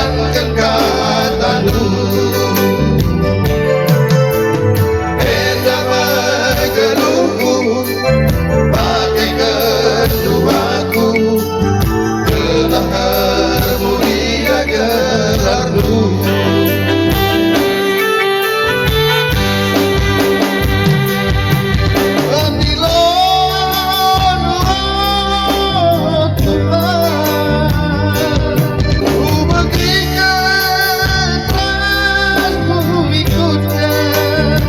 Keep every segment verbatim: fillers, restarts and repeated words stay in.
Ken katandu, enda me geluhku, pake keduaku, gelah ermulia gelarNdu. Andilo, Tuhan, kubegiken ras kuikutken.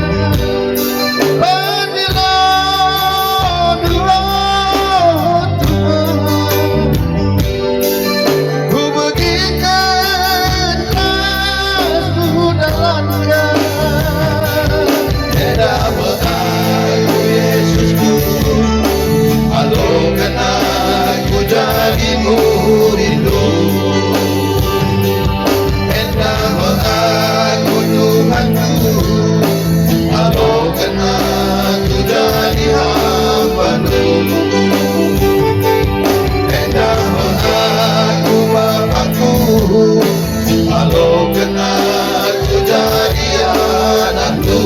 Andilo, Tuhan, kubegiken ras kudalanken. Enda me aku, Yesusku, aloken aku jadi muridNdu. Enda me aku, Tuhanku, aloken aku jadi hambaNdu. Enda me aku, Bapakku, aloken aku jadi anakNdu.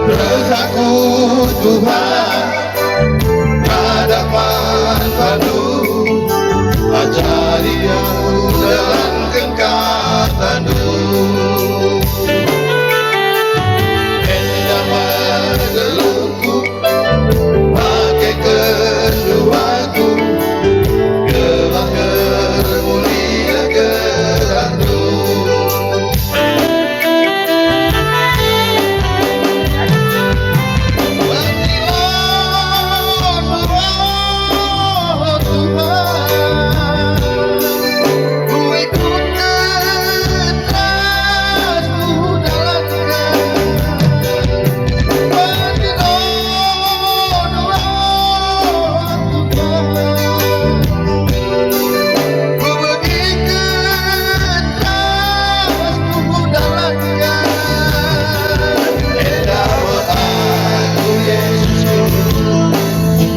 Reh aku, Tuhan, hadapan bandu, ajari aku ndalanken katandu. Enda me geluhku, pake keduaku, gelah ermulia gelarNdu.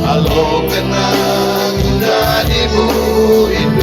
Aloken aku jadi murid.